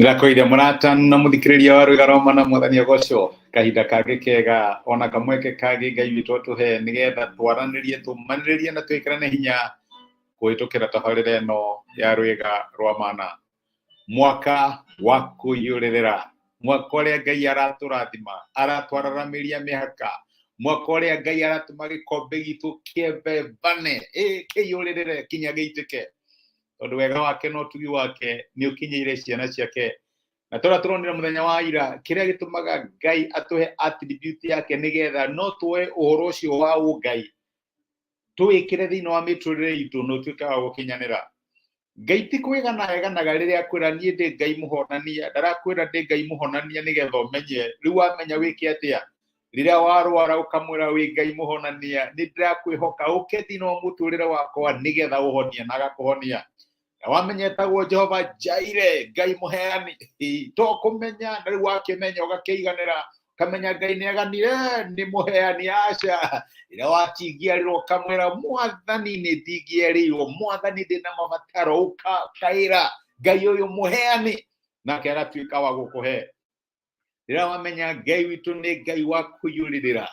Ndĩrakwĩire mũrata na mũthikĩrĩria wa rwĩga rwa mana mwathani agocwo kahinda kangĩ kega ona kamweke kangĩ Ngai witũ atũhe nĩgetha twaranĩrie tũmanĩrĩrie na twĩkĩrane hinya kũhĩtũkĩra tabarĩra ĩno ya rwĩga rwa mana. Mwaka wa kũiyũrĩrĩra, mwaka ũrĩa Ngai aratũrathima, aratwararamĩria mĩhaka, mwaka ũrĩa Ngai aratũma gĩkombe gitũ kĩebebane, ĩ kĩiyũrĩrĩre kinya gĩitĩke, tondũ wega wake na ũtugi wake nĩ ũkinyĩire ciana ciake. Na tũrĩa tũronire mũthenya wa ira, kĩrĩa gĩtũmaga Ngai atũhe attribute yake nĩgetha no tuoe ũhoro ũcio wa ũngai tũwĩkĩre thĩinĩ wa mĩtũrĩre itũ na ũtuĩke wa gũkinyanĩra. Ngai ti kwĩgana eganaga rĩrĩa akwĩra niĩ ndĩ Ngai mũhonania, ndarakwĩra ndĩ Ngai mũhonania nĩgetha ũmenye, rĩu wamenya wĩke atĩa? Rĩrĩa warwara ũkamwĩra wĩ Ngai mũhonania, nĩ ndĩrakwĩhoka ũke thĩinĩ wa mũtũrĩre wakwa nĩgetha ũhonie, na agakũhonia. Na wamenya etagwo Jehova Jaire, Ngai mũheani, to kũmenya, na rĩu wakĩmenya ũgakĩiganĩra, ũkamenya Ngai nĩ aganire, nĩ mũheani, aca. Rĩrĩa watingiarĩrwo ũkamwĩra mwathani nĩ ndingĩerĩirwo, mwathani ndĩna mabataro, ũkakaĩra Ngai ũyũ mũheani, nake agatuĩka wa gũkũhe. Rĩrĩa wamenya Ngai witũ nĩ Ngai wa kũiyũrĩrĩra,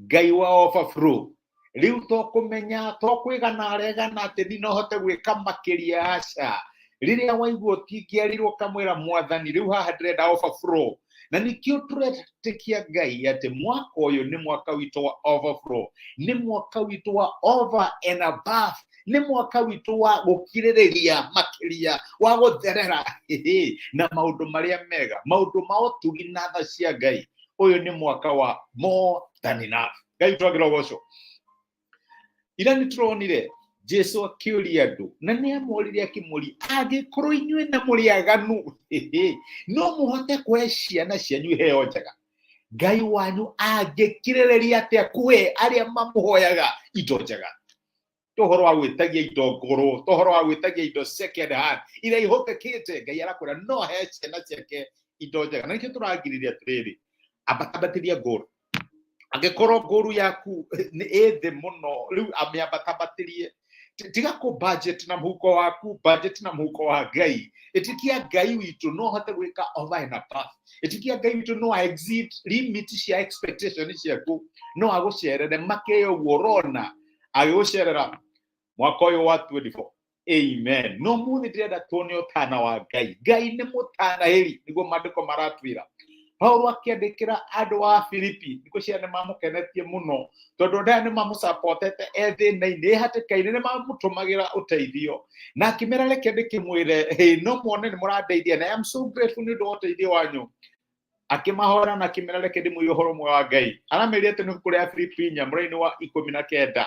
Ngai wa overflow, rĩu to kũmenya to kwĩgana aregana atĩ niĩ no hote gwĩka makĩria, aca. Rĩrĩa waigua ũtingĩarirwo ũkamwĩra mwathani rĩu haha ndĩrenda overflow. Na nĩkĩo tũretĩkia Ngai atĩ mwaka ũyũ nĩ mwaka witũ wa overflow, nĩ mwaka witũ wa over and above, nĩ mwaka witũ wa gũkirĩrĩria makĩria, wa gũtherera na maũndũ marĩa mega, maũndũ ma ũtugi na tha cia Ngai. Ũyũ nĩ mwaka wa more than enough. Ngai twagĩra ũgoco. Ira nĩ tũronire Jesu akĩũria andũ, na nĩ amoririe akĩmũria, angĩkorwo inyuĩ na mũrĩ aganu, no mũhote kũhe ciana cianyu iheo njega, Ngai wanyu angĩkirĩrĩria atĩa kũhe arĩa mamũhoyaga indo njega? To ũhoro wa gwĩtagia indo ngũrũ, to ũhoro wa gwĩtagia indo second hand iria ihũthĩkĩte. Ngai arakwĩra no he ciana ciake indo njega. Na nĩkĩo tũragirĩria atĩrĩrĩ, ambatambatĩria ngũrũ. Angĩkorwo ngũrũ yaku nĩ ĩ thĩ mũno, rĩu amĩambatambatĩrie. Tiga kũ budget na mũhuko waku, budget na mũhuko wa Ngai. Ĩtĩkia Ngai witũ no ahote gwĩka over and above. Ĩtĩkia Ngai witũ no exceed limit cia expectation ciaku, no agũcerere makĩria ũguo ũrona agĩgũcerera mwaka ũyũ wa 24. Amen. No mũthĩ ndĩrenda tuone ũtana wa Ngai. Ngai nĩ mũtanahĩri, nĩguo maandĩko maratwĩra. Paulo akĩandĩkĩra andũ a Filipi, thikũ cia nĩ mamũkenetie mũno, tondũ andũ aya nĩ mamũcapotete e thĩna-inĩ, e hatĩka-inĩ, nĩ mamũtũmagĩra ũteithio. Na akĩmera reke ndĩkĩmwĩre, hey, no muone nĩ mũrandeithia, na I am so grateful nĩ ũndũ wa ũteithio wanyu. Akĩmahora na akĩmera reke ndĩmwĩre ũhoro ũmwe wa Ngai. Aramerire atĩ nĩ ibuku rĩa Filipi 4 mũraini wa 19.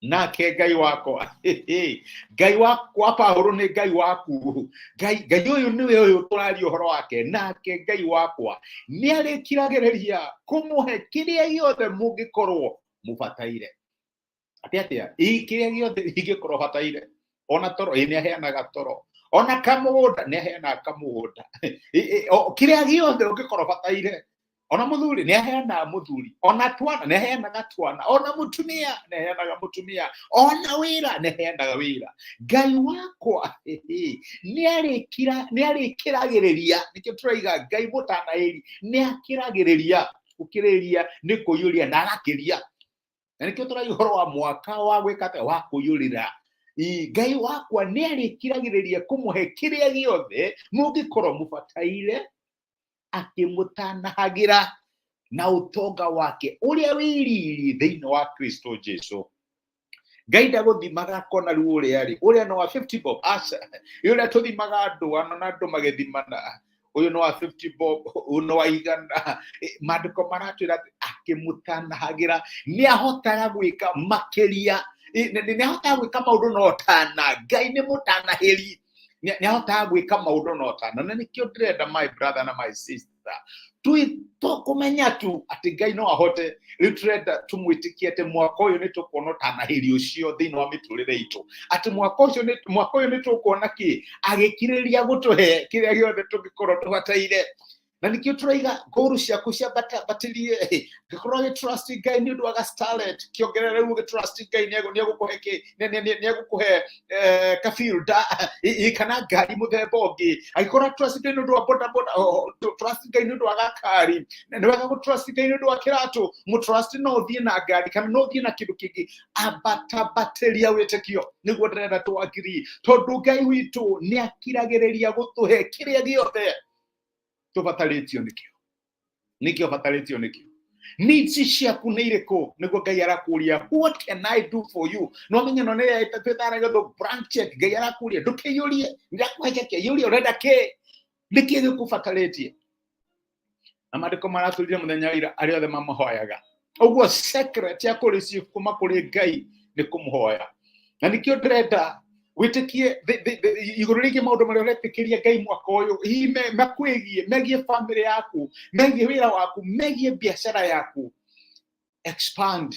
Nake Ngai wakwa, Ngai wakwa Paulo nĩ Ngai waku, Ngai Ngai ũyũ nĩwe ũyũ tũraria ũhoro wake. Nake Ngai wakwa nĩ arĩkiragĩrĩria kũmũhe kĩrĩa gĩothe mũngĩkorwo mũbataire. Atĩ atĩa? Ĩ kĩrĩa gĩothe ingĩkorwo bataire. Ona toro, ĩ nĩ aheanaga toro. Ona kamũgũnda, nĩ aheanaga kamũgũnda. Kĩrĩa gĩothe ũngĩkorwo bataire. Ona mũthuri nĩ aheanaga mũthuri, ona twana nĩ aheanaga twana, ona mũtumia nĩ aheanaga mũtumia, ona wĩra nĩ aheanaga wĩra. Ngai wakwa nĩ arĩkira, nĩ arĩkĩragĩrĩria. Nĩkĩo tũraiga Ngai mũtanahĩri nĩ akĩragĩrĩria. Gũkĩrĩrĩria nĩ kũiyũria na agakĩria. Na nĩkĩo tũraiga ũhoro wa mwaka wa gwĩka atĩa, wa kũiyũrĩra. Ngai wakwa nĩ arĩkiragĩrĩria kũmũhe kĩrĩa gĩothe mũngĩkorwo mũbataire, akĩmũtanahagĩra na ũtonga wake ũrĩa wĩ riri thĩinĩ wa Kristo Jesu. Ngai ndagũthimaga akona rĩu ũrĩa rĩ, ũrĩa no wa 50 bob, aca. Ũrĩa tũthimaga andũ ano na andũ magĩthimana, ũyũ no wa 50 bob, ũyũ no wa igana. Maandĩko maratwĩra atĩ akĩmũtanahagĩra nĩ ahotaga gwĩka makĩria, nĩ ahotaga gwĩka maũndũ na ũtana. Ngai nĩ mũtanahĩri, nĩ ahotaga gwĩka maũndũ na ũtana. Na nĩkĩo ndĩrenda my brother na my sister to kũmenya tu atĩ Ngai no ahote. Rĩu tũrenda tũmwĩtĩkie atĩ mwaka ũyũ nĩ tũkuona ũtanahĩri ũcio thĩinĩ wa mĩtũrĩre itũ, atĩ mwaka ũcio nĩ, mwaka ũyũ nĩ tũkuona kĩ agĩkirĩrĩria gũtũhe kĩrĩa gĩothe tũngĩkorwo tũbataire. Na nĩkĩo tũraiga ngũrũ ciaku ciambatĩrie. Ngĩkorwo agĩ-trust Ngai nĩ ũndũ wa ga-starlet, kĩongerere rĩu ũgĩ-trust Ngai nĩ egũkũhe kĩ, nĩ egũkũhe kabilda kana ngari mũthemba ũngĩ. Angĩkorwo trust Ngai nĩ ũndũ wa boda boda, trust Ngai nĩ ũndũ wa gakari. Nĩ wega gũ-trust Ngai nĩ ũndũ wa kĩratũ, mũtrust no ũthiĩ na ngari kana no ũthiĩ na kĩndũ kĩngĩ. Ambatambatĩria wĩtĩkio, nĩguo ndĩrenda twagiri, tondũ Ngai witũ nĩ akiragĩrĩria gũtũhe kĩrĩa gĩothe tũbatarĩtio nĩkĩo. Nĩkĩo batarĩtio nĩkĩo, needs ciaku nĩ irĩkũ? Nĩguo Ngai arakũria, "What can I do for you?" No menye no nĩ twĩtaraga the blank check. Ngai arakũria, ndũkĩiyũrie, ndakũhe cheke, iyũria ũrenda kĩ, nĩkĩ gĩkũbatarĩtie. Na maandĩko maratũrire mũthenya wa ira, arĩa othe mamũhoyaga. Ũguo secret ya kũ receive kuma kũrĩ Ngai nĩ kũmũhoya. Na nĩkĩo ndĩrenda wĩtĩkie igũrũ rĩgiĩ maũndũ marĩa ũretĩkĩria Ngai mwaka ũyũ, hihi makwĩgiĩ, megiĩ family yaku, megiĩ wĩra waku, megiĩ biacara yaku. Expand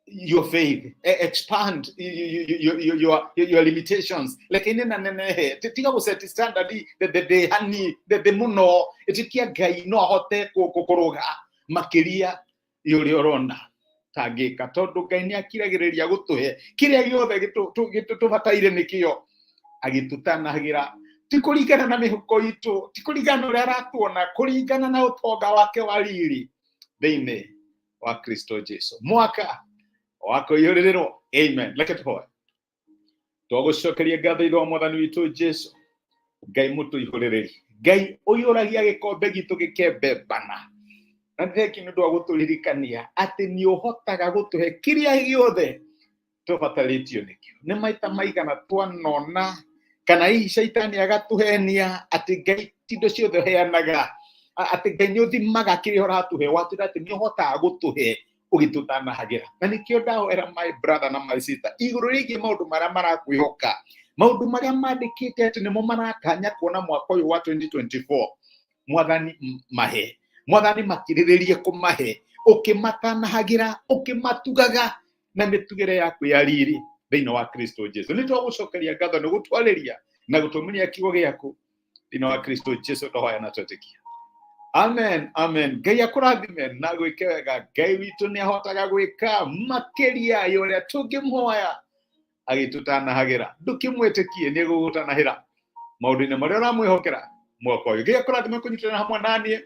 your faith, expand your limitations. Lakini na nenehe, tiga gũ set standard the hani the mũno. Ĩtĩkia Ngai no ahote kũrũga makĩria ya ũrĩa ũrona tangĩka, tondũ Ngai nĩ akiragĩrĩria gũtũhe kĩrĩa gĩothe tũbataire nĩkĩo, agĩtũtanagĩra, ti kũringana na mĩhuko itũ, ti kũringana na ũrĩa aratuona, kũringana na ũtonga wake wa riri thĩinĩ wa Kristo Jesu. Mwaka wa kũiyũrĩrĩrwo. Amen. Reke tũhoe. Twagũcokeria ngatho, Ithe wa Mwathani witũ Jesu, Ngai mũtũihũrĩrĩri, Ngai ũiyũragia gĩkombe gitũ gĩkembembana. Na thengi nĩ ũndũ wa gũtũririkania atĩ nĩ ũhotaga gũtũhe kĩrĩa gĩothe tũbatarĩtio nĩkĩo. Nĩ maita maigana twanona kana hihi caitani agatũhenia atĩ Ngai ti indo ciothe ũheanaga, atĩ Ngai nĩ ũthimaga kĩrĩa ũratũhe. Watwĩra atĩ nĩ ũhotaga gũtũhe ũgĩtũtanahagĩra. Na nĩkĩo ndahoera my brother na my sister igũrũ rĩgiĩ maũndũ marĩa marakwĩhoka, maũndũ marĩa mandĩkĩte atĩ nĩmo maratanya kuona mwaka ũyũ wa 2024. Mwathani mahe, Mwathani makirĩrĩrie kũmahe, ũkĩmatanahagĩra, ũkĩmatugaga na mĩtugĩre yaku ya riri thĩinĩ wa Kristo Jesu. Nĩ twagũcokeria ngatho nĩ gũtwarĩria na gũtũmĩria kiugo gĩaku. Thĩinĩ wa Kristo Jesu twahoya na twetĩkia, amen, amen. Ngai akũrathime na gwĩke wega. Ngai witũ nĩ ahotaga gwĩka makĩria ya ũrĩa tũngĩmũhoya, agĩtũtanahagĩra. Ndũkĩmwĩtĩkie, nĩ egũgũtanahĩra maũndũ-inĩ marĩa ũramwĩhokera mwaka ũyũ. Ngai akũrathime kũnyitana hamwe naniĩ.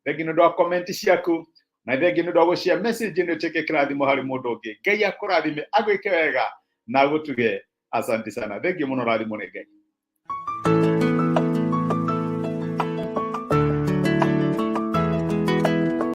Thengi nĩ ũndũ wa comment ciaku, na thengi nĩ ũndũ wa gũcia message nĩ ũtuĩke kĩrathimo harĩ mũndũ ũngĩ. Ngai akũrathime, agwĩke wega na agũtuge. Asante sana, thengi mũno, rathimo nĩ Ngai.